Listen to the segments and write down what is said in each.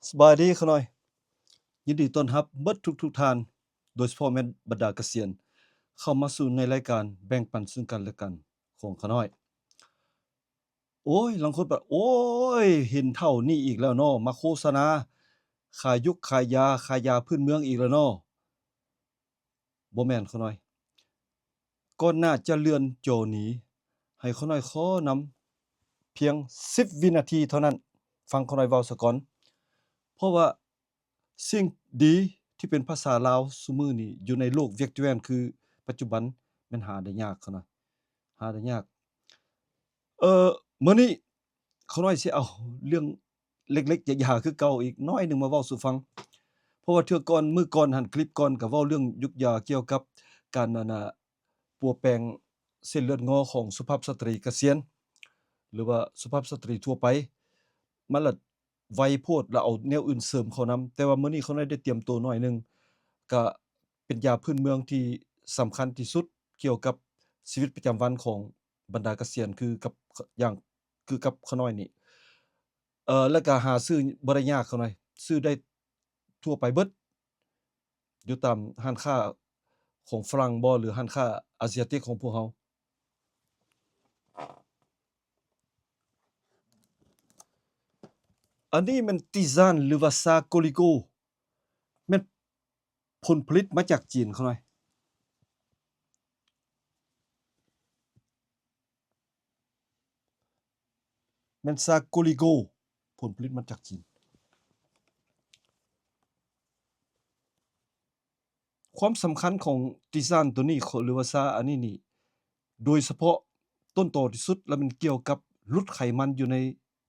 ສະບາຍດີຂະນ້ອຍ. ຍິນດີຕ້ອນຮັບເບິດທຸກໆທ່ານ, ໂດຍສະເພາະແມ່ນບັນດາກະສຽນ ເຂົ້າມາສູ່ໃນລາຍການແບ່ງປັນເຊິ່ງກັນແລະກັນຂອງຂະນ້ອຍ. ໂອ້ຍ ລາງຄົນວ່າ ໂອ້ຍ ເຫັນເຖົ້ານີ້ອີກແລ້ວເນາະ, ມາໂຄສະນາຂາຍຢຸກຂາຍຢາ, ຂາຍຢາພື້ນເມືອງອີກແລ້ວເນາະ. ບໍ່ແມ່ນຂະນ້ອຍ. ກ່ອນໜ້າຈະເລື່ອນຈໍໜີ, ໃຫ້ຂະນ້ອຍຂໍນຳພຽງສິບວິນາທີເທົ່ານັ້ນ, ຟັງຂະນ້ອຍເວົ້າສາກ່ອນ. ເພາະວ່າສິ່ງດີທີ່ເປັນພາສາລາວຊຸມື້ນີ້ ຢູ່ໃນໂລກ virtuel ຄືປັດຈຸບັນ ແມ່ນຫາໄດ້ຍາກຂະນ້ອຍ, ຫາໄດ້ຍາກ. ເອີ ມື້ນີ້ ຂ້ານ້ອຍຊິເອົາເລື່ອງເລັກໆ ຢ່າໆ ຄືເກົ່າອີກໜ້ອຍໜຶ່ງມາເວົ້າສູ່ຟັງ. ເພາະວ່າເທື່ອກ່ອນ ມື້ກ່ອນຫັ້ນ ຄລິບກ່ອນກໍເວົ້າເລື່ອງຍຸກຢາກ່ຽວກັບການ ອັນນ່າ ປົວແປງເສັ້ນເລືອດງໍຂອງສຸພາບສະຕຣີກະສຽນ ຫຼືວ່າສຸພາບສະຕຣີທົ່ວໄປ. ມັນລະໄວໂພດ ລະເອົາແນວອື່ນເສີມເຂົ້ານຳ. ແຕ່ວ່າມື້ນີ້ຂ້ານ້ອຍໄດ້ຕຽມໂຕໜ້ອຍໜຶ່ງ ກະເປັນຢາພື້ນເມືອງທີ່ສຳຄັນທີ່ສຸດກ່ຽວກັບຊີວິດປະຈຳວັນຂອງບັນດາກະສຽນ ຄືກັບ ຢ່າງ ຄືກັບຂ້ານ້ອຍນີ້. ເອີ ແລ້ວກະຫາຊື້ບໍ່ໄດ້ຍາກ ຂ້ານ້ອຍ ຊື້ໄດ້ທົ່ວໄປເບິດ ຢູ່ຕາມຮ້ານຄ້າຂອງຝຣັ່ງບໍ ຫຼືຮ້ານຄ້າອາຊຽຕິກຂອງພວກເຮົາ. ອັນນີ້ແມ່ນຕິຊານ ຫຼືວ່າຊາໂກລິໂກ ແມ່ນ ຜົນຜະລິດມາຈາກຈີນ ຂ້ານ້ອຍ ແມ່ນຊາໂກລິໂກ ຜົນຜະລິດມາຈາກຈີນ. ຄວາມສຳຄັນຂອງຕິຊານໂຕນີ້ ຫຼືວ່າຊາອັນນີ້ນີ້ ໂດຍສະເພາະຕົ້ນຕໍທີ່ສຸດ ລະແມ່ນກ່ຽວກັບຫຼຸດໄຂມັນຢູ່ໃນ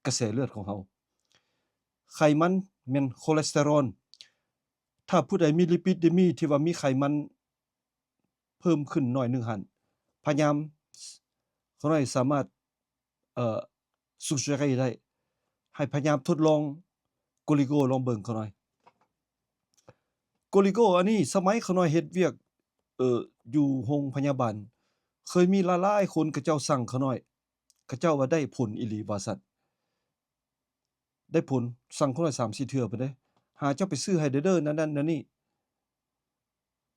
ກະແສເລືອດຂອງເຮົາ. ໄຂມັນແມ່ນຄໍເລສເຕີຣອນ. ຖ້າຜູ້ໃດມີລິປິດເດມີທີ່ວ່າມີໄຂມັນເພີ່ມຂຶ້ນໜ້ອຍໜຶ່ງຫັ້ນ ພະຍາຍາມ ຂ້ານ້ອຍສາມາດ ເອີ suggérer ໄດ້ ໃຫ້ພະຍາຍາມທົດລອງໂກລິໂກລອງເບິ່ງ ຂ້ານ້ອຍ. ໂກລິໂກອັນນີ້ ສະໄໝຂ້ານ້ອຍເຮັດວຽກ ເອີ ຢູ່ໂຮງພະຍາບານ ເຄີຍມີຫຼາຍໆຄົນ ເຂົາເຈົ້າສັ່ງຂ້ານ້ອຍ ເຂົາເຈົ້າວ່າໄດ້ຜົນອີ່ຫຼີວ່າຊັ້ນ. ໄດ້ຜົນ ສັ່ງຄົນລະສາມສີ່ເທື່ອພຸ້ນເດ້ ຫາເຈົ້າໄປຊື້ໃຫ້ແດ່ເດີ ນັ້ນນັ້ນນັ້ນນີ້.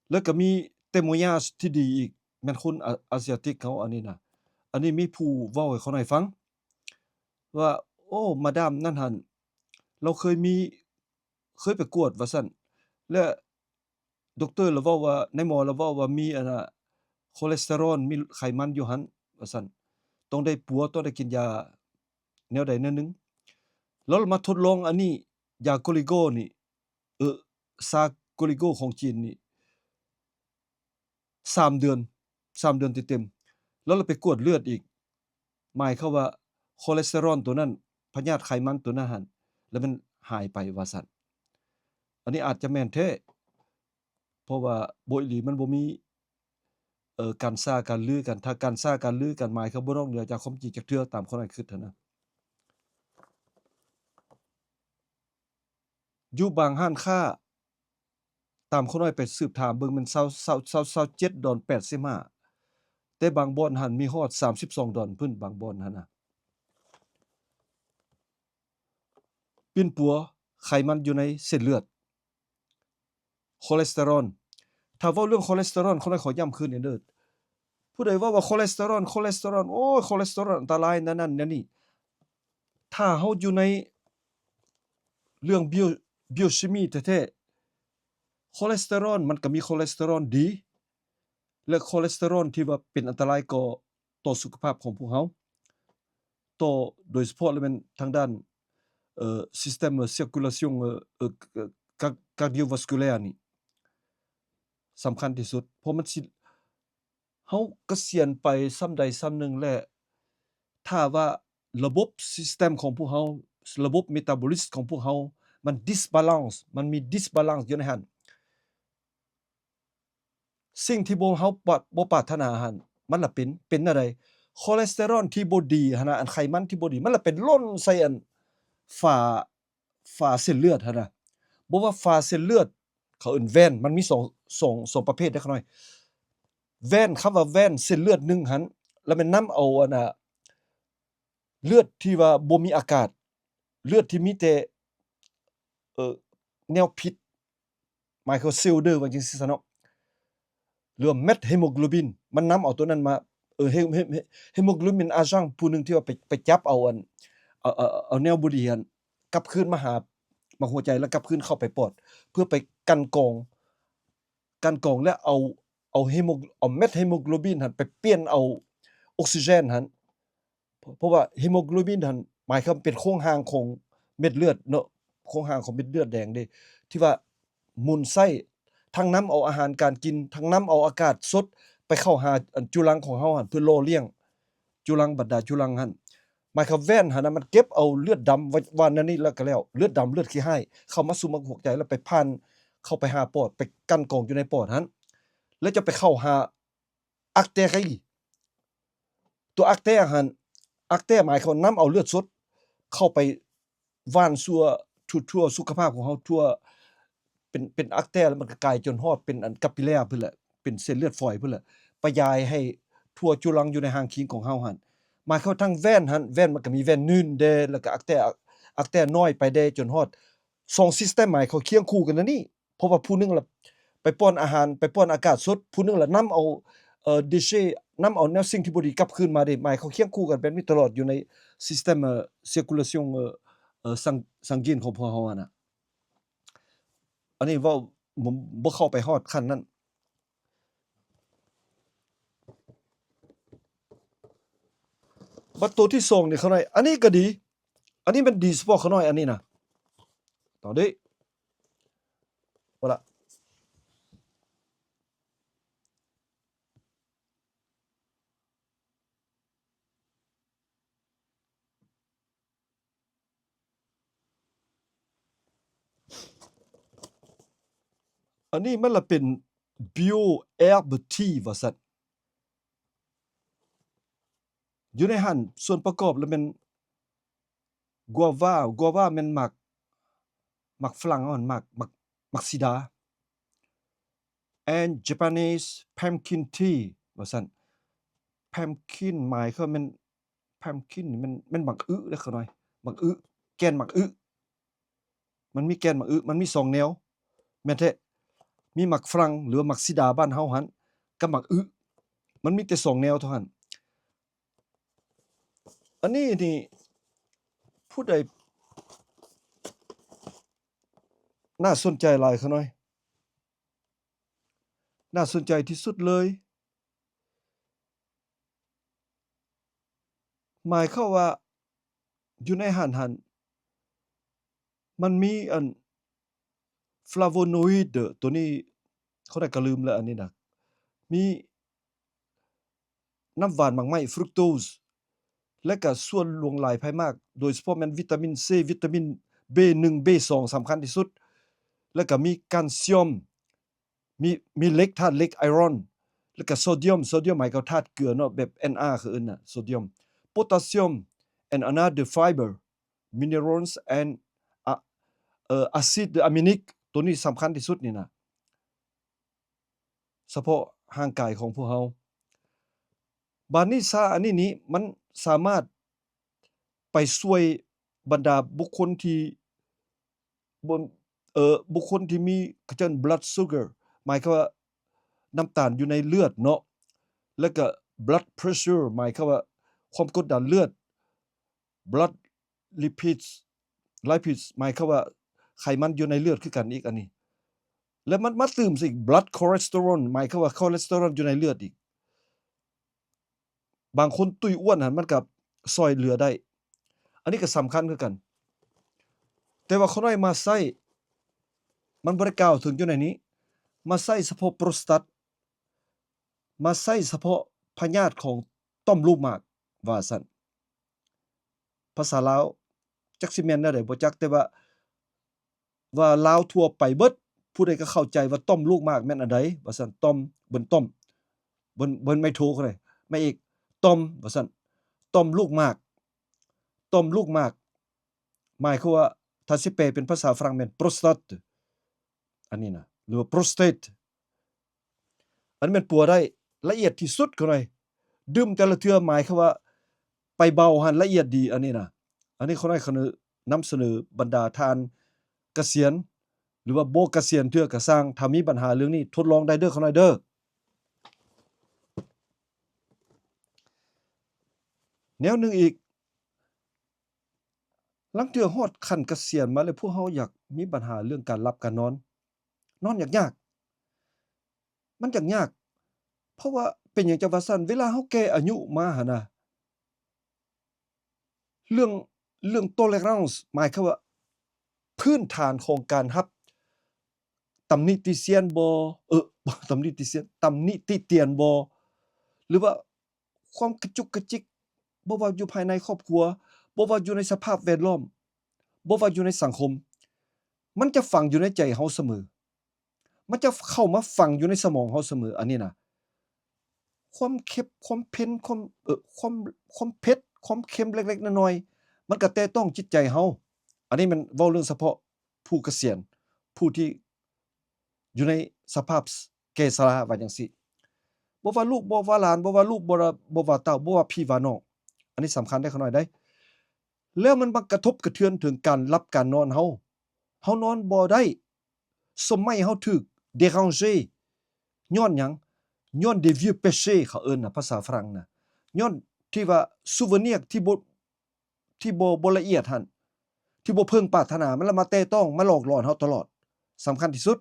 ແລ້ວກໍມີ témoignage ທີ່ດີອີກ ແມ່ນຄົນອາ ອາຊຽຕິກເຮົາອັນນີ້ນະ ອັນນີ້ມີຜູ້ເວົ້າໃຫ້ຂ້ານ້ອຍຟັງວ່າ ໂອ້ ມາດາມນັ້ນຫັ້ນ ລາວເຄີຍມີ ເຄີຍໄປກວດວ່າຊັ້ນ ແລະ ດັອກເຕີລະເວົ້າວ່າ ນາຍໝໍລະເວົ້າວ່າມີ ອັນນ່າ ຄໍເລສເຕີຣອນ ມີໄຂມັນຢູ່ຫັ້ນວ່າຊັ້ນ ຕ້ອງໄດ້ປົວ ຕ້ອງໄດ້ກິນຢາແນວໃດແນວໜຶ່ງ. ລາວລະມາທົດລອງອັນນີ້ ຢາໂກລິໂກນີ້ ເອີ ຊາໂກລິໂກຂອງຈີນນີ້ ສາມເດືອນ ສາມເດືອນເຕັມໆ ແລ້ວລະໄປກວດເລືອດອີກ ໝາຍຄວາມວ່າຄໍເລສເຕີຣອນໂຕນັ້ນ ພະຍາດໄຂມັນໂຕນັ້ນຫັ້ນ ລະແມ່ນຫາຍໄປວ່າຊັ້ນ. ອັນນີ້ອາດຈະແມ່ນແທ້ ເພາະວ່າໂບອີ່ຫຼີມັນບໍ່ມີ ເອີ ການຊ່າການລືກັນ. ຖ້າການຊ່າການລືກັນ ໝາຍຄວາມບໍ່ນອກເໜືອຈາກຄວາມຈິງຈັກເທື່ອ ຕາມຂ້ອຍຄິດຫັ້ນນະ. ຢູ່ບາງຮ້ານຄ້າ ຕາມຂ້ານ້ອຍໄປສືບຖາມເບິ່ງ ແມ່ນຊາວ ຊາວ ຊາວ ຊາວເຈັດດອນແປດສິບຫ້າ ແຕ່ບາງບ່ອນຫັ້ນມີຮອດສາມສິບສອງດອນພຸ້ນ ບາງບ່ອນຫັ້ນນະ. ປິ່ນປົວໄຂມັນຢູ່ໃນເສັ້ນເລືອດ ຄໍເລສເຕີຣອນ. ຖ້າເວົ້າເລື່ອງຄໍເລສເຕີຣອນ ຂ້ານ້ອຍຂໍຢ້ຳຄືນອີກເດີ ຜູ້ໃດເວົ້າວ່າຄໍເລສເຕີຣອນ ຄໍເລສເຕີຣອນ ໂອ້ຍ ຄໍເລສເຕີຣອນອັນຕະລາຍ ນັ້ນນັ້ນນີ້. ຖ້າເຮົາຢູ່ໃນເລື່ອງ bio ບິໂອຊີມີແທ້ໆ ຄໍເລສເຕີຣອນມັນກໍມີຄໍເລສເຕີຣອນດີ ແລະ ຄໍເລສເຕີຣອນທີ່ວ່າເປັນອັນຕະລາຍກໍຕໍ່ສຸຂະພາບຂອງພວກເຮົາ ຕໍ່ ໂດຍສະເພາະລະແມ່ນທາງດ້ານ ເອີ système circulation ເອີ ເອີ ກາ cardiovasculaire ນີ້ສຳຄັນທີ່ສຸດ ເພາະມັນຊິ ເຮົາກະສຽນໄປສ່ຳໃດສ່ຳໜຶ່ງແລ້ວ ຖ້າວ່າລະບົບ système ຂອງພວກເຮົາ ລະບົບ metabolism ຂອງພວກເຮົາມັນ disbalance ມັນມີ disbalance ຢູ່ໃນຫັ້ນ ສິ່ງທີ່ບໍ່ ເຮົາປາ ບໍ່ປາດຖະໜາຫັ້ນ ມັນລະເປັນ ເປັນແນວໃດ? ຄໍເລສເຕີຣອນທີ່ບໍ່ດີຫັ້ນນະ ອັນໄຂມັນທີ່ບໍ່ດີ ມັນລະໄປຫຼົ່ນໃສ່ອັນຝາ ຝາເສັ້ນເລືອດຫັ້ນນະ ບໍ່ວ່າຝາເສັ້ນເລືອດ ເຂົາເອີ້ນແວນ ມັນມີສອງ ສອງ ສອງປະເພດເດ້ຂ້ານ້ອຍ. ແວນ ຄຳວ່າແວນເສັ້ນເລືອດໜຶ່ງຫັ້ນ ລະແມ່ນນຳເອົາອັນນະ ເລືອດທີ່ວ່າບໍ່ມີອາກາດ ເລືອດທີ່ມີແຕ່ ເອີ ແນວພິດ ໝາຍຄວາມວ່າເຊວເດີ ວ່າຈັ່ງຊີ້ຊະເນາະ ຫຼືວ່າແມັດເຮໂມໂກລບິນ ມັນນຳເອົາໂຕນັ້ນມາ ເອີ ເຮ ເຮ ເຮໂມໂກລບິນອາຈັງ ຜູ້ໜຶ່ງທີ່ວ່າໄປ ໄປຈັບເອົາອັນ ເອົາ ເອົາ ເອົາແນວບໍ່ດີຫັ້ນ ກັບຄືນມາຫາໝາກຫົວໃຈ ແລ້ວກັບຄືນເຂົ້າໄປປອດ ເພື່ອໄປກັ່ນກອງ ກັ່ນກອງ ແລ້ວເອົາ ເອົາເຮໂມ ເອົາແມັດເຮໂມໂກລບິນຫັ້ນ ໄປປ່ຽນເອົາອົກຊີເຈນຫັ້ນ ເພາະ ເພາະວ່າເຮໂມໂກລບິນຫັ້ນ ໝາຍຄວາມເປັນໂຄງຮ່າງຂອງເມັດເລືອດເນາະ ໂຄງຮ່າງຂອງເມັດເລືອດແດງເດ້ ທີ່ວ່າໝູນໃຊ້ ທັງນຳເອົາອາຫານການກິນ ທັງນຳເອົາອາກາດສົດໄປເຂົ້າຫາອັນຈຸລັງຂອງເຮົາຫັ້ນ ເພື່ອຫຼໍ່ລ້ຽງຈຸລັງ ບັນດາຈຸລັງຫັ້ນ ໝາຍຄວາມແວ່ນຫັ້ນນະ ມັນເກັບເອົາເລືອດດຳ ວ່າ ວ່າແນວນີ້ແລ້ວກໍແລ້ວ ເລືອດດຳ ເລືອດຂີ້ຮ້າຍ ເຂົ້າມາສູ່ໝາກຫົວໃຈ ແລ້ວໄປຜ່ານ ເຂົ້າໄປຫາປອດ ໄປກັ່ນກອງຢູ່ໃນປອດຫັ້ນ ແລ້ວຈະໄປເຂົ້າຫາ ອາກແຕຣີ ຕົວອາກແຕຫັ້ນ ອາກແຕໝາຍຄວາມນຳເອົາເລືອດສົດເຂົ້າໄປຫວ່ານຊົ່ວ ທົ່ວ ທົ່ວສຸຂະພາບຂອງເຮົາ ທົ່ວ ເປັນ ເປັນອາກແຕ ແລ້ວມັນກໍກາຍຈົນຮອດເປັນອັນກາປີແລພຸ້ນແຫຼະ ເປັນເສັ້ນເລືອດຝອຍພຸ້ນແຫຼະ ປະຢາຍໃຫ້ທົ່ວຈຸລັງຢູ່ໃນຮ່າງຄີງຂອງເຮົາຫັ້ນ ໝາຍຄວາມທັງແວ່ນຫັ້ນ ແວ່ນມັນກໍມີແວ່ນໜຶ່ງແດ່ ແລ້ວກໍອາກແຕ ອາກແຕນ້ອຍໄປແດ່ ຈົນຮອດສອງຊິສເຕັມ ໝາຍຄວາມຄຽງຄູ່ກັນແນວນີ້ ເພາະວ່າຜູ້ໜຶ່ງລະໄປປ້ອນອາຫານ ໄປປ້ອນອາກາດສົດ ຜູ້ໜຶ່ງລະນຳເອົາ ເອີ ເດເຊ ນຳເອົາແນວສິ່ງທີ່ບໍ່ດີກັບຄືນມາເດ້ ໝາຍເຂົາຄຽງຄູ່ກັນແບບນີ້ຕະຫຼອດຢູ່ໃນ système ເອີ circulation ເອີ ເອີ sang- sanguine ຂອງພວກເຮົາຫັ້ນນະ ອັນນີ້ເວົ້າ ບໍ່ ບໍ່ເຂົ້າໄປຮອດຂັ້ນນັ້ນ ບັດໂຕທີສອງນີ້ ຂ້ານ້ອຍ ອັນນີ້ກໍດີ ອັນນີ້ແມ່ນດີສະເພາະຂ້ານ້ອຍ ອັນນີ້ນະ ຕອນນີ້ ເອົາລະ ອັນນີ້ມັນລະເປັນ Bio Herb Tea ວ່າຊັ້ນ ຢູ່ໃນຫັ້ນສ່ວນປະກອບລະແມ່ນ Guava Guava ແມ່ນໝາກ ໝາກຝຣັ່ງເນາະ ໝາກ ໝາກ ໝາກສີດາ and Japanese Pumpkin Tea ວ່າຊັ້ນ Pumpkin ໝາຍຄວາມແມ່ນ Pumpkin ນີ້ແມ່ນ ແມ່ນໝາກອຶເດ້ຂ້ານ້ອຍ ໝາກອຶ ແກ່ນໝາກອຶ ມັນມີແກ່ນໝາກອຶ ມັນມີສອງແນວ ແມ່ນແທ້ ມີໝາກຝຣັ່ງ ຫຼືວ່າໝາກສີດາບ້ານເຮົາຫັ້ນ ກັບໝາກອຶ ມັນມີແຕ່ສອງແນວເທົ່ານັ້ນ ອັນນີ້ນີ້ ຜູ້ໃດ ໜ້າສົນໃຈຫຼາຍຂ້ານ້ອຍ ໜ້າສົນໃຈທີ່ສຸດເລີຍ ໝາຍຄວາມວ່າ ຢູ່ໃນຫັ້ນຫັ້ນ ມັນມີອັນ flavonoid ໂຕນີ້ ຂ້ອຍກໍລືມແລ້ວອັນນີ້ນະ ມີນ້ຳຫວານໝາກໄມ້ fructose ແລະກະສ່ວນຫຼວງຫຼາຍພາຍມາກ ໂດຍສະເພາະແມ່ນວິຕາມິນ C ວິຕາມິນ B ໜຶ່ງ B ສອງ ສຳຄັນທີ່ສຸດ ແລະກະມີ calcium ມີ ມີເຫຼັກ ທາດເຫຼັກ iron ແລະກະ sodium sodium ໝາຍເຖິງທາດເກືອເນາະ ແບບ Na ເຂົາເອີ້ນນະ sodium potassium and another fiber minerals and ອາ ເອີ acid aminik ໂຕນີ້ສຳຄັນທີ່ສຸດນີ້ນະ ສະເພາະຮ່າງກາຍຂອງພວກເຮົາ ບາດນີ້ຊາອັນນີ້ນີ້ ມັນສາມາດໄປຊ່ວຍບັນດາບຸກຄົນທີ່ ບົນ ເອີ ບຸກຄົນທີ່ມີ ເຂົາເອີ້ນ blood sugar ໝາຍຄວາມວ່ານ້ຳຕານຢູ່ໃນເລືອດເນາະ ແລ້ວກະ blood pressure ໝາຍຄວາມວ່າຄວາມກົດດັນເລືອດ blood lipids lipids ໝາຍຄວາມວ່າໄຂມັນຢູ່ໃນເລືອດຄືກັນອີກອັນນີ້ ແລ້ວມັນມາຕື່ມໃສ່ອີກ blood cholesterol ໝາຍຄວາມວ່າ cholesterol ຢູ່ໃນເລືອດອີກ ບາງຄົນຕຸ້ຍອ້ວນຫັ້ນ ມັນກໍຊ່ອຍເຫຼືອໄດ້ ອັນນີ້ກໍສຳຄັນຄືກັນ ແຕ່ວ່າຂ້ານ້ອຍມາໃຊ້ ມັນບໍ່ໄດ້ກ່າວເຖິງຢູ່ໃນນີ້ ມາໃຊ້ສະເພາະໂປຣສະຕັດ ມາໃຊ້ສະເພາະພະຍາດຂອງຕ່ອມລູກໝາກ ວ່າຊັ້ນ ພາສາລາວ ຈັກຊິແມ່ນແນວໃດບໍ່ຈັກ ແຕ່ວ່າ ວ່າລາວທົ່ວໄປເບິດ ຜູ້ໃດກໍເຂົ້າໃຈວ່າຕ່ອມລູກໝາກແມ່ນອັນໃດ ວ່າຊັ້ນ ຕ່ອມ ເບິ່ງຕ່ອມ ເບິ່ງ ເບິ່ງໄມໂທກໍໄດ້ ໄມເອກ ຕ່ອມ ວ່າຊັ້ນ ຕ່ອມລູກໝາກ ຕ່ອມລູກໝາກ ໝາຍຄວາມວ່າ ຖ້າຊິແປເປັນພາສາຝຣັ່ງແມ່ນ prostate ອັນນີ້ນະ ຫຼືວ່າ prostate ອັນແມ່ນປົວໄດ້ລະອຽດທີ່ສຸດຂ້ານ້ອຍ ດື່ມແຕ່ລະເທື່ອ ໝາຍຄວາມວ່າໄປເບົາຫັ້ນລະອຽດດີ ອັນນີ້ນະ ອັນນີ້ຂ້ານ້ອຍ ນຳສະເໜີບັນດາທ່ານ ກະສຽນ ຫຼືວ່າບໍ່ກະສຽນເທື່ອກະຊ່າງ, ຖ້າມີບັນຫາເລື່ອງນີ້ ທົດລອງໄດ້ເດີ ຂ້ານ້ອຍເດີ. ແນວໜຶ່ງອີກ, ລາງເທື່ອຮອດຂັ້ນກະສຽນມາແລ້ວ ພວກເຮົາຢາກມີບັນຫາເລື່ອງການຫຼັບການນອນ, ນອນຍາກໆ. ມັນຢາກຍາກ ເພາະວ່າເປັນຫຍັງຈັ່ງວ່າຊັ້ນ? ເວລາເຮົາແກ່ອາຍຸມາຫັ້ນນະ ເລື່ອງ ເລື່ອງ tolérance ໝາຍຄວາມວ່າພື້ນຖານຂອງການຮັບຕຳໜິຕິຊຽນບໍ່ ເອີ ບໍ່ ຕຳໜິຕິຊຽນ ຕຳໜິຕິຕຽນບໍ່ ຫຼືວ່າຄວາມກະຈຸກກະຈິກ ບໍ່ວ່າຢູ່ພາຍໃນຄອບຄົວ ບໍ່ວ່າຢູ່ໃນສະພາບແວດລ້ອມ ບໍ່ວ່າຢູ່ໃນສັງຄົມ ມັນຈະຝັງຢູ່ໃນໃຈເຮົາສະເໝີ. ມັນຈະເຂົ້າມາຝັງຢູ່ໃນສະໝອງເຮົາສະເໝີ ອັນນີ້ນະ. ຄວາມເຄັມ ຄວາມເພັນ ຄວາມ ເອີ ຄວາມ ຄວາມເຜັດ ຄວາມເຄັມເລັກໆນ້ອຍໆ ມັນກະແຕະຕ້ອງຈິດໃຈເຮົາ. ອັນນີ້ແມ່ນເວົ້າເລື່ອງສະເພາະຜູ້ກະສຽນ ຜູ້ທີ່ຢູ່ໃນສະພາບແກ່ຊະລາ ວ່າຈັ່ງຊີ້. ບໍ່ວ່າລູກ ບໍ່ວ່າຫຼານ ບໍ່ວ່າລູກ ບໍ່ວ່າ ບໍ່ວ່າເຕົ້າ ບໍ່ວ່າພີ່ວ່ານ້ອງ ອັນນີ້ສຳຄັນເດ້ ຂ້ານ້ອຍເດ້. ແລ້ວມັນມາກະທົບກະເທືອນເຖິງການຫຼັບການນອນເຮົາ. ເຮົານອນບໍ່ໄດ້. ສະໄໝເຮົາຖືກ déranger ຍ້ອນຫຍັງ? ຍ້ອນ des vieux péchés ເຂົາເອີ້ນນະ ພາສາຝຣັ່ງນະ. ຍ້ອນທີ່ວ່າ souvenir ທີ່ບໍ່ ທີ່ບໍ່ ບໍ່ລະອຽດຫັ້ນ ທີ່ບໍ່ເພິ່ງປາດຖະໜາ ມັນລະມາແຕະຕ້ອງ ມາຫຼອກຫຼອນເຮົາຕະຫຼອດ. ສຳຄັນທີ່ສຸດ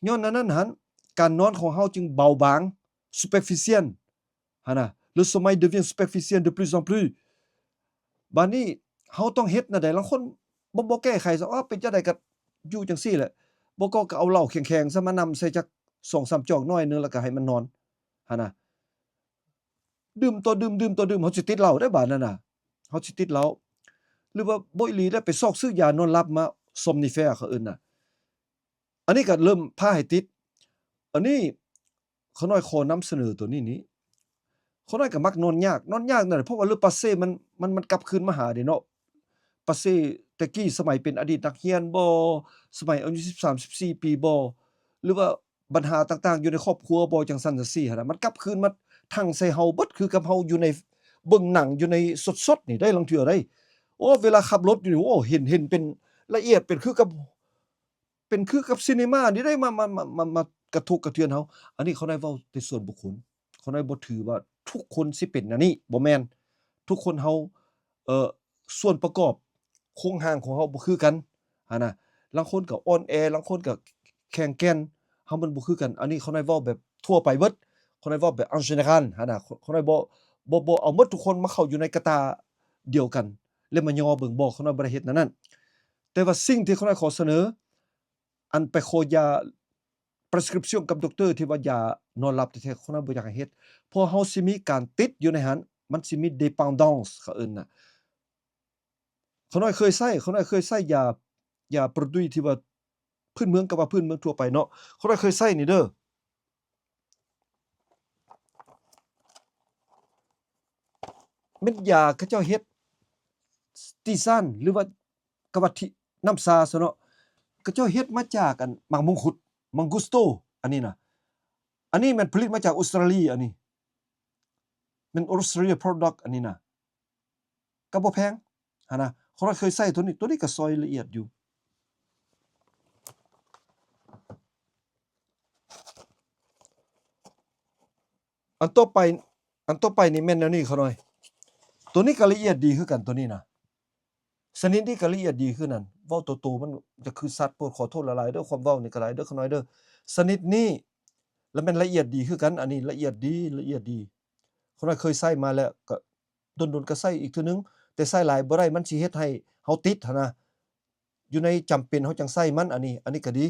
ຍ້ອນອັນນັ້ນຫັ້ນ ການນອນຂອງເຮົາຈຶ່ງເບົາບາງ superficiel ຫັ້ນນະ le sommeil devient superficiel de plus en plus. ບາດນີ້ເຮົາຕ້ອງເຮັດແນວໃດ? ລາງຄົນບໍ່ ບໍ່ແກ້ໄຂຊະ ເປັນຈັ່ງໃດກໍຢູ່ຈັ່ງຊີ້ແຫຼະ ບໍ່ກໍ ກໍເອົາເຫຼົ້າແຂງໆຊະມານຳໃສ່ຈັກສອງສາມຈອກໜ້ອຍໜຶ່ງ ແລ້ວກໍໃຫ້ມັນນອນຫັ້ນນະ. ດື່ມຕໍ່ດື່ມ ດື່ມຕໍ່ດື່ມ ເຮົາຊິຕິດເຫຼົ້າໄດ້ບາດນັ້ນນະ ເຮົາຊິຕິດເຫຼົ້າ. ຫຼືວ່າບໍ່ອີ່ຫຼີແລ້ວ ໄປຊອກຊື້ຢານອນຫຼັບມາ somnifère ເຂົາເອີ້ນນະ. ອັນນີ້ກໍເລີ່ມພາໃຫ້ຕິດ. ອັນນີ້ຂ້ານ້ອຍຂໍນຳສະເໜີໂຕນີ້ນີ້ ຂ້ານ້ອຍກໍມັກນອນຍາກ ນອນຍາກນັ້ນແຫຼະ ເພາະວ່າ le passé ມັນ ມັນ ມັນກັບຄືນມາຫາເດ້ເນາະ. passé ແຕ່ກີ້ ສະໄໝເປັນອະດີດນັກຮຽນບໍ ສະໄໝອາຍຸສິບສາມ ສິບສີ່ປີບໍ ຫຼືວ່າບັນຫາຕ່າງໆຢູ່ໃນຄອບຄົວບໍ ຈັ່ງຊັ້ນຈັ່ງຊີ້ຫັ້ນນະ ມັນກັບຄືນມາທັ່ງໃສ່ເຮົາເບິດ ຄືກັບເຮົາຢູ່ໃນ ເບິ່ງໜັງຢູ່ໃນສົດໆນີ້ໄດ໋ ລາງເທື່ອໄດ໋. ໂອ້ ເວລາຂັບລົດຢູ່ນີ້ ໂອ້ ເຫັນ ເຫັນເປັນລະອຽດ ເປັນຄືກັບ ເປັນຄືກັບຊີນີມານີ້ໄດ໋ ມາ ມາ ມາ ມາ ມາກະທົບກະເທືອນເຮົາ. ອັນນີ້ຂ້ານ້ອຍເວົ້າແຕ່ສ່ວນບຸກຄົນ ຂ້ານ້ອຍບໍ່ຖືວ່າທຸກຄົນຊິເປັນແນວນີ້ ບໍ່ແມ່ນ. ທຸກຄົນເຮົາ ເອີ ສ່ວນປະກອບໂຄງຮ່າງຂອງເຮົາບໍ່ຄືກັນຫັ້ນນະ ລາງຄົນກໍອ່ອນແອ ລາງຄົນກໍແຂງແກ່ນ ເຮົາມັນບໍ່ຄືກັນ. ອັນນີ້ຂ້ານ້ອຍເວົ້າແບບທົ່ວໄປເບິດ ຂ້ານ້ອຍເວົ້າແບບ en général ຫັ້ນນະ ຂ້ານ້ອຍບໍ່ ບໍ່ ບໍ່ເອົາໝົດທຸກຄົນມາເຂົ້າຢູ່ໃນກະຕ່າດຽວກັນ ແລ້ວມາຍໍເບິ່ງ ບໍ່ ຂ້ານ້ອຍບໍ່ໄດ້ເຮັດແນວນັ້ນ. ແຕ່ວ່າສິ່ງທີ່ຂ້ານ້ອຍຂໍສະເໜີ ອັນໄປຂໍຢາ prescription ກັບ docteur ທີ່ວ່າຢານອນຫຼັບແທ້ໆ ຄົນນັ້ນບໍ່ຢາກໃຫ້ເຮັດ ເພາະເຮົາຊິມີການຕິດຢູ່ໃນຫັ້ນ ມັນຊິມີ dépendance ເຂົາເອີ້ນນະ. ຂ້ານ້ອຍເຄີຍໃຊ້ ຂ້ານ້ອຍເຄີຍໃຊ້ຢາ ຢາ produit ທີ່ວ່າພື້ນເມືອງ ກໍວ່າພື້ນເມືອງທົ່ວໄປເນາະ ຂ້ານ້ອຍເຄີຍໃຊ້ນີ້ເດີ ແມ່ນຢາເຂົາເຈົ້າເຮັດ tisane ຫຼືວ່າ ກະວ່າທີ່ ນ້ຳຊາຊະເນາະ ເຂົາເຈົ້າເຮັດມາຈາກ ອັນ ໝາກມົງຄຸດ Mangusto ອັນນີ້ນະ. ອັນນີ້ແມ່ນຜະລິດມາຈາກອົດສະຕຣາລີ ອັນນີ້ແມ່ນ Australia product ອັນນີ້ນະ ກໍບໍ່ແພງຫັ້ນນະ. ຂ້ານ້ອຍເຄີຍໃຊ້ໂຕນີ້ ໂຕນີ້ກໍຊ່ອຍລະອຽດຢູ່. ອັນຕໍ່ໄປ ອັນຕໍ່ໄປນີ້ແມ່ນແນວນີ້ຂ້ານ້ອຍ ໂຕນີ້ກໍລະອຽດດີຄືກັນ ໂຕນີ້ນະ ຊະນິດນີ້ກໍລະອຽດດີຄືກັນ. ເວົ້າໂຕໆ ມັນຈະຄືສັດໂພດ ຂໍໂທດຫຼາຍໆເດີ ຄວາມເວົ້ານີ້ກໍໄດ້ເດີຂ້ານ້ອຍເດີ. ຊະນິດນີ້ລະແມ່ນລະອຽດດີຄືກັນ ອັນນີ້ລະອຽດດີ ລະອຽດດີ. ຂ້ານ້ອຍເຄີຍໃຊ້ມາແລ້ວ ກໍດົນໆກໍໃຊ້ອີກເທື່ອໜຶ່ງ ແຕ່ໃຊ້ຫຼາຍບໍ່ໄດ້ ມັນຊິເຮັດໃຫ້ເຮົາຕິດຫັ້ນນະ. ຢູ່ໃນຈຳເປັນເຮົາຈັ່ງໃຊ້ມັນ ອັນນີ້ ອັນນີ້ກໍດີ.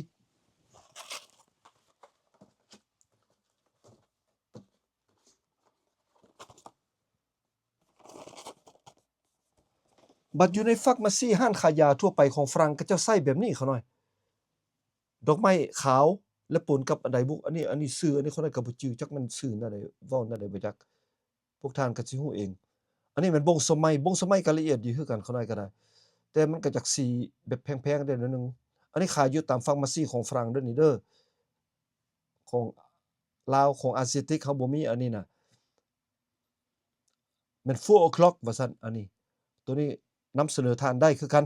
ບັດຢູ່ໃນ pharmacie ຮ້ານຂາຍຢາທົ່ວໄປຂອງຝຣັ່ງ ເຂົາເຈົ້າໃຊ້ແບບນີ້ຂ້ານ້ອຍ ດອກໄມ້ຂາວ ແລະ ປົນກັບອັນໃດບຸ ອັນນີ້ ອັນນີ້ຊື່ ອັນນີ້ຂ້ານ້ອຍກໍບໍ່ຈື່ ຈັກແມ່ນຊື່ແນວໃດ ເວົ້າແນວໃດບໍ່ຈັກ. ພວກທ່ານກໍຊິຮູ້ເອງ. ອັນນີ້ແມ່ນບົງສະໄໝ ບົງສະໄໝກໍລະອຽດດີຄືກັນ ຂ້ານ້ອຍກໍໄດ້ ແຕ່ມັນກໍຈາກສີແບບແພງໆໄດ້ໜ້ອຍໜຶ່ງ. ອັນນີ້ຂາຍຢູ່ຕາມ pharmacie ຂອງຝຣັ່ງເດີນີ້ເດີ ຂອງລາວ ຂອງອາຊຽຕິກເຮົາບໍ່ມີ. ອັນນີ້ນະ ແມ່ນ four o'clock ວ່າຊັ້ນ. ອັນນີ້ ໂຕນີ້ນຳສະເໜີທ່ານໄດ້ຄືກັນ.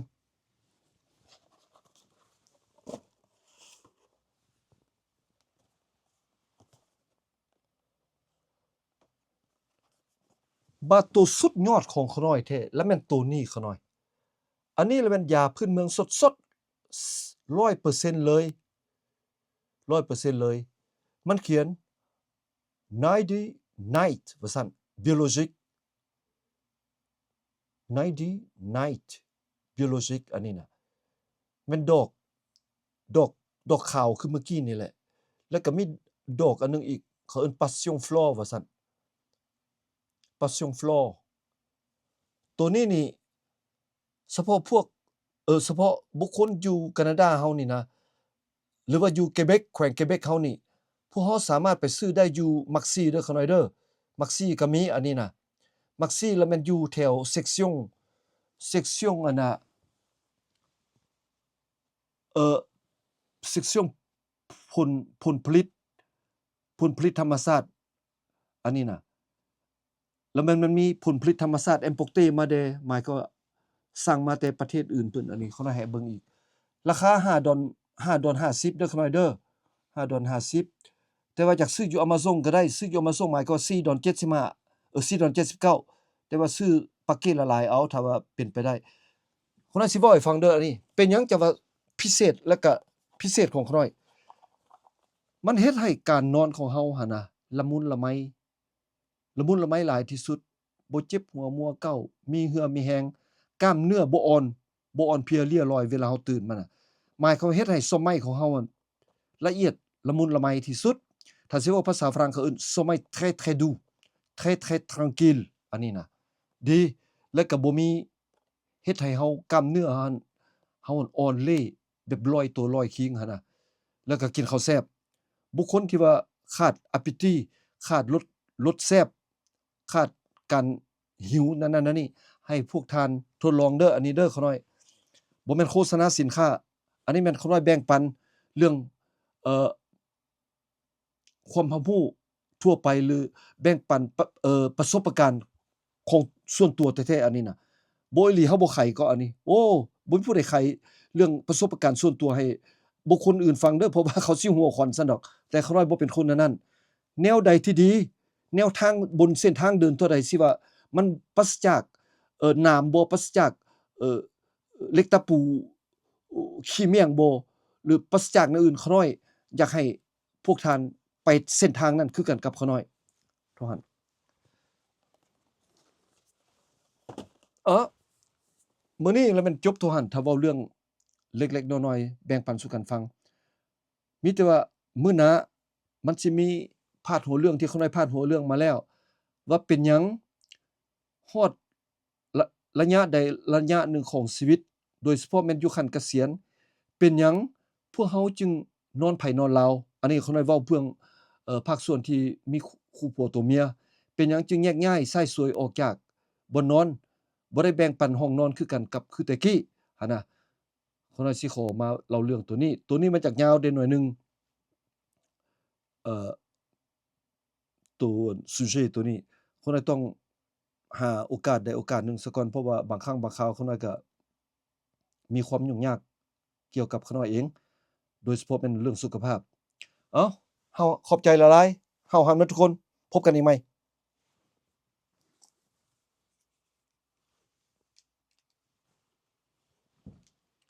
ວ່າໂຕສຸດຍອດຂອງຂ້ານ້ອຍແທ້ ລະແມ່ນໂຕນີ້ຂ້ານ້ອຍ. ອັນນີ້ລະແມ່ນຢາພື້ນເມືອງສົດໆ ຮ້ອຍເປີເຊັນເລີຍ ຮ້ອຍເປີເຊັນເລີຍ. ມັນຂຽນ Nighty Night ວ່າຊັ້ນ Biologique Nighty Night Biologique ອັນນີ້ນະ ແມ່ນດອກ ດອກ ດອກຂາວຄືເມື່ອກີ້ນີ້ແຫຼະ ແລ້ວກໍມີດອກອັນໜຶ່ງອີກ ເຂົາເອີ້ນ Passion Flower ວ່າຊັ້ນ Passion Flower ໂຕນີ້ນີ້ ສະເພາະພວກ ເອີ ສະເພາະບຸກຄົນຢູ່ການາດາເຮົານີ້ນະ ຫຼືວ່າຢູ່ເກເບັກ ແຂວງເກເບັກເຮົານີ້ ພວກເຮົາສາມາດໄປຊື້ໄດ້ຢູ່ມັກຊີເດີ ຂ້ານ້ອຍເດີ. ມັກຊີກໍມີອັນນີ້ນະ ມັກຊີລະແມ່ນຢູ່ແຖວ Section Section ອັນນະ ເອີ Section ຜົນ ຜົນຜະລິດ ຜົນຜະລິດທຳມະຊາດ ອັນນີ້ນະ ລະແມ່ນມັນມີຜົນຜະລິດທຳມະຊາດ importé ມາແດ່ ໝາຍຄວາມວ່າສັ່ງມາແຕ່ປະເທດອື່ນເພິ່ນ. ອັນນີ້ຂ້ານ້ອຍໃຫ້ເບິ່ງອີກ ລາຄາຫ້າດອນ ຫ້າດອນຫ້າສິບເດີ ຂ້ານ້ອຍເດີ ຫ້າດອນຫ້າສິບ. ແຕ່ວ່າຢາກຊື້ຢູ່ Amazon ກໍໄດ້ ຊື້ຢູ່ Amazon ໝາຍຄວາມວ່າສີ່ດອນເຈັດສິບຫ້າ ເອີ ສີ່ດອນເຈັດສິບເກົ້າ ແຕ່ວ່າຊື້ປາກເກດຫຼາຍໆເອົາ ຖ້າວ່າເປັນໄປໄດ້. ຂ້ານ້ອຍຊິເວົ້າໃຫ້ຟັງເດີ ອັນນີ້ເປັນຫຍັງຈະວ່າພິເສດ ແລ້ວກະພິເສດຂອງຂ້ານ້ອຍ ມັນເຮັດໃຫ້ການນອນຂອງເຮົາຫັ້ນນະ ລະມຸນລະໄມ ລະມຸນລະໄມຫຼາຍທີ່ສຸດ ບໍ່ເຈັບຫົວມົວເກົ້າ ມີເຫື່ອມີແຮງ ກ້າມເນື້ອບໍ່ອ່ອນ ບໍ່ອ່ອນເພຍເລຍລອຍເວລາເຮົາຕື່ນມານະ ໝາຍຄວາມເຮັດໃຫ້ສະໄໝຂອງເຮົາຫັ້ນລະອຽດລະມຸນລະໄມທີ່ສຸດ. ຖ້າຊິເວົ້າພາສາຝຣັ່ງເຂົາເອີ້ນ sommeil très très doux très très tranquille ອັນນີ້ນະ ດີ ແລະກໍບໍ່ມີ ເຮັດໃຫ້ເຮົາ ກ້າມເນື້ອເຮົາ ເຮົາອ່ອນເລ ແບບລອຍໂຕລອຍຄີງຫັ້ນນະ ແລ້ວກໍກິນເຂົ້າແຊບ. ບຸກຄົນທີ່ວ່າຂາດ appétit ຂາດລົດ ລົດແຊບ ຂາດການຫິວນັ້ນໆນີ້ ໃຫ້ພວກທ່ານທົດລອງເດີ ອັນນີ້ເດີ ຂ້ານ້ອຍບໍ່ແມ່ນໂຄສະນາສິນຄ້າ ອັນນີ້ແມ່ນຂ້ານ້ອຍແບ່ງປັນເລື່ອງ ເອີ ຄວາມຮັບຮູ້ທົ່ວໄປ ຫຼືແບ່ງປັນປະ ເອີ ປະສົບປະການຂອງສ່ວນຕົວແທ້ໆ ອັນນີ້ນະ. ບໍ່ອີ່ຫຼີ ເຮົາບໍ່ໄຂກໍອັນນີ້ ໂອ້ ບໍ່ມີຜູ້ໃດໄຂເລື່ອງປະສົບປະການສ່ວນຕົວໃຫ້ບຸກຄົນອື່ນຟັງເດີ ເພາະວ່າເຂົາຊິຫົວຂວັນຊັ້ນດອກ ແຕ່ຂ້ານ້ອຍບໍ່ເປັນຄົນແນວນັ້ນ. ແນວໃດທີ່ດີ ແນວທາງບົນເສັ້ນທາງເດີນຕົວໃດທີ່ວ່າມັນປາສະຈາກ ເອີ ໜາມບໍ່ ປາສະຈາກ ເອີ ເຫຼັກຕະປູ ຂີ້ມ້ຽງບໍ່ ຫຼືປາສະຈາກແນວອື່ນ ຂ້ານ້ອຍຢາກໃຫ້ ພວກທ່ານໄປເສັ້ນທາງນັ້ນຄືກັນກັບຂ້ານ້ອຍເທົ່ານັ້ນ. ເອີ ມື້ນີ້ລະແມ່ນຈົບເທົ່າຫັ້ນ ຖ້າເວົ້າເລື່ອງເລັກໆນ້ອຍໆ ແບ່ງປັນສູ່ກັນຟັງ. ມີແຕ່ວ່າມື້ໜ້າມັນຊິມີພາດຫົວເລື່ອງທີ່ຂ້ານ້ອຍພາດຫົວເລື່ອງມາແລ້ວ ວ່າເປັນຫຍັງຮອດ ລະ ລະຍະໃດລະຍະໜຶ່ງຂອງຊີວິດ ໂດຍສະເພາະແມ່ນຢູ່ຂັ້ນກະສຽນ ເປັນຫຍັງພວກເຮົາຈຶ່ງນອນໃຜນອນລາວ? ອັນນີ້ຂ້ານ້ອຍເວົ້າເພື່ອ ເອີ ພາກສ່ວນທີ່ມີຄູ່ ຄູ່ຜົວຕົວເມຍ ເປັນຫຍັງຈຶ່ງແຍກຍ້າຍຊາຍສວຍອອກຈາກບ່ອນນອນ ບໍ່ໄດ້ແບ່ງປັນຫ້ອງນອນຄືກັນກັບຄືແຕ່ກີ້ຫັ້ນນະ. ຂ້ານ້ອຍຊິຂໍມາເລົ່າເລື່ອງໂຕນີ້ ໂຕນີ້ມັນຈະຍາວເດໜ້ອຍໜຶ່ງ ເອີ ໂຕ sujet ໂຕນີ້ ຂ້ານ້ອຍຕ້ອງຫາໂອກາດໃດໂອກາດໜຶ່ງສາກ່ອນ ເພາະວ່າບາງຄັ້ງບາງຄາວຂ້ານ້ອຍກະມີຄວາມຫຍຸ້ງຍາກກ່ຽວກັບຂ້ານ້ອຍເອງ ໂດຍສະເພາະແມ່ນເລື່ອງສຸຂະພາບ. ເອົ້າ ເຮົາຂອບໃຈຫຼາຍໆ ເຮົາຮັກນຳທຸກຄົນ ພົບກັນອີກໃໝ່.